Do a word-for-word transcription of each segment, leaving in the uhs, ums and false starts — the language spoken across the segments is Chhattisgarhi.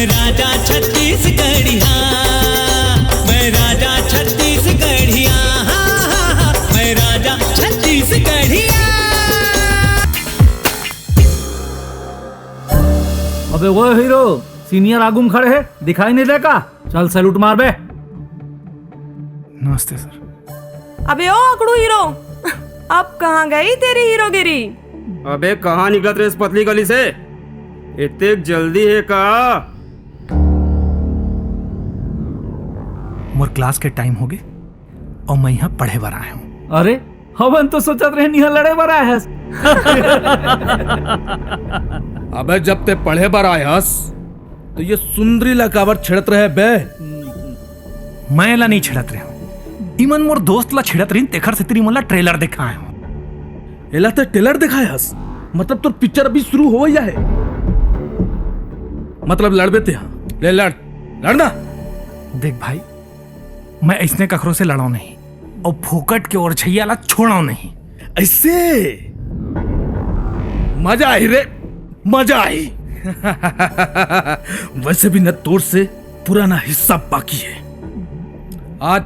राजा छत्तीसगढ़िया, मैं राजा छत्तीसगढ़िया, हाँ, हाँ, हाँ, मैं राजा छत्तीसगढ़िया। अबे वो हीरो, सीनियर आगू म खड़े हे, दिखाई नहीं दे का? चल सैल्यूट मार बे। नमस्ते सर। अबे ओ अकड़ू हीरो, अब कहाँ गई तेरी हीरोगिरी? अबे कहाँ निकलत रहे इस पतली गली से? इतने जल्दी है का? मोर क्लास के टाइम होगे अउ मैं यहाँ पढ़े बर आए हूँ। अरे, हमन तो सोचत रहेन इहाँ लड़े बर आए हस। अबे जब ते पढ़े बर आए हस, तो ये सुंदरी ला काबर छेड़त रहे बे? मैं एला नहीं छेड़त रहे हूँ, इमन मोर दोस्त ला छेड़त रहिन, तेखर सेती इमन ला ट्रेलर देखाए हूँ। एला ते ट्रेलर देखाए हस? मतलब तोर पिक्चर अभी शुरू होवइया हे? मतलब लड़बे ते हा? ले लड़, लड़ ना। देख भाई, मैं अइसने कखरो से लड़व नहीं, अउ फोकट के ओरछइया ला छोड़व नहीं। अइसे मजा आही रे, मजा आही। वैसे भी न तोर से पुराना हिसाब बाकी हे, आज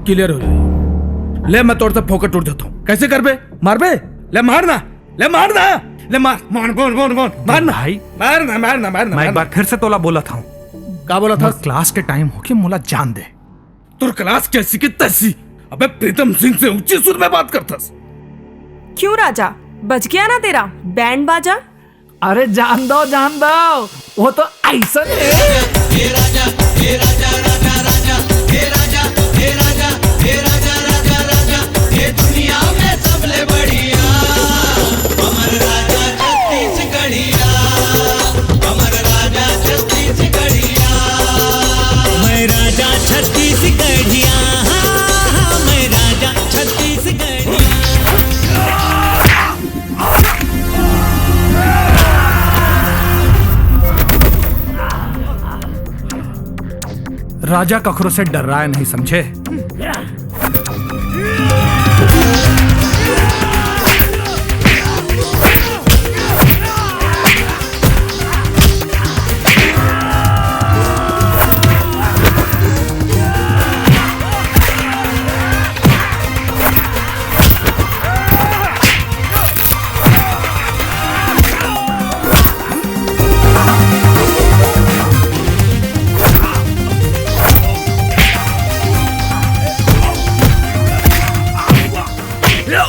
क्लियर हो जाही। ले मैं तोर से फोकट उड़ जाता हूँ, कैसे करबे? मारबे? ले मार ना, ले मार ना, ले मार, मार, मार, मार, मार, मार ना। भाई, मार ना, मार ना, मार ना, मैं मार एक ना। बार फिर से तोला बोलत हूँ। का बोलत हस? क्लास के टाइम होके मोला जान दे। तोर क्लास कैसी की तैसी। अबे प्रीतम सिंह से ऊंची सुर में बात करथस। क्यों राजा, बज गया ना तेरा बैंड बाजा? अरे जान दो, जान दो, वो तो ऐसा हे। मैं राजा छत्तीसगढ़िया, हाँ, हाँ, मैं राजा छत्तीसगढ़िया। राजा कखरो से डर्राय नहीं, समझे?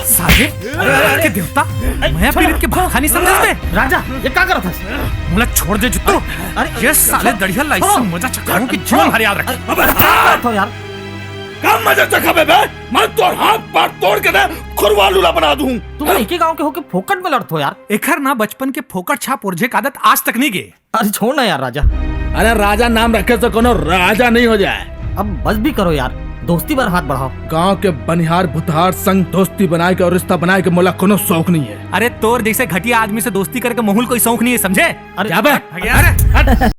साले, अरे, अरे, के देवता, मैं पीरित के भाखा नहीं समझत बे। राजा, ये का करत हस? मोला छोड़ दे जुत्तो। अरे, ये साले दड़िया ला अइसे मजा चखाहूं कि जीवन भर याद रखे। अबे, का करत हो यार? का मजा चखाबे बे? मैं तोर हाथ पाड़ तोड़ के ना खुरवा लूला बना दूं। तुम एक ही गांव के होके फोकट में लड़त हो यार। एखर ना बचपन के फोकट छाप ओरझे के आदत आज तक नहीं गे। अरे छोड़ ना यार राजा। अरे राजा नाम रखे से कोनो राजा नहीं हो जाए। अब बस भी करो यार, दोस्ती बर हाथ बढ़ाओ। गांव के बनिहार भुतहार संग दोस्ती बनाए के और रिश्ता बनाए के मोला कोनो शौक नहीं है। अरे तोर जैसे घटिया आदमी से दोस्ती करके मोहुल कोई शौक नहीं है, समझे? अरे जा बे। अरे हट।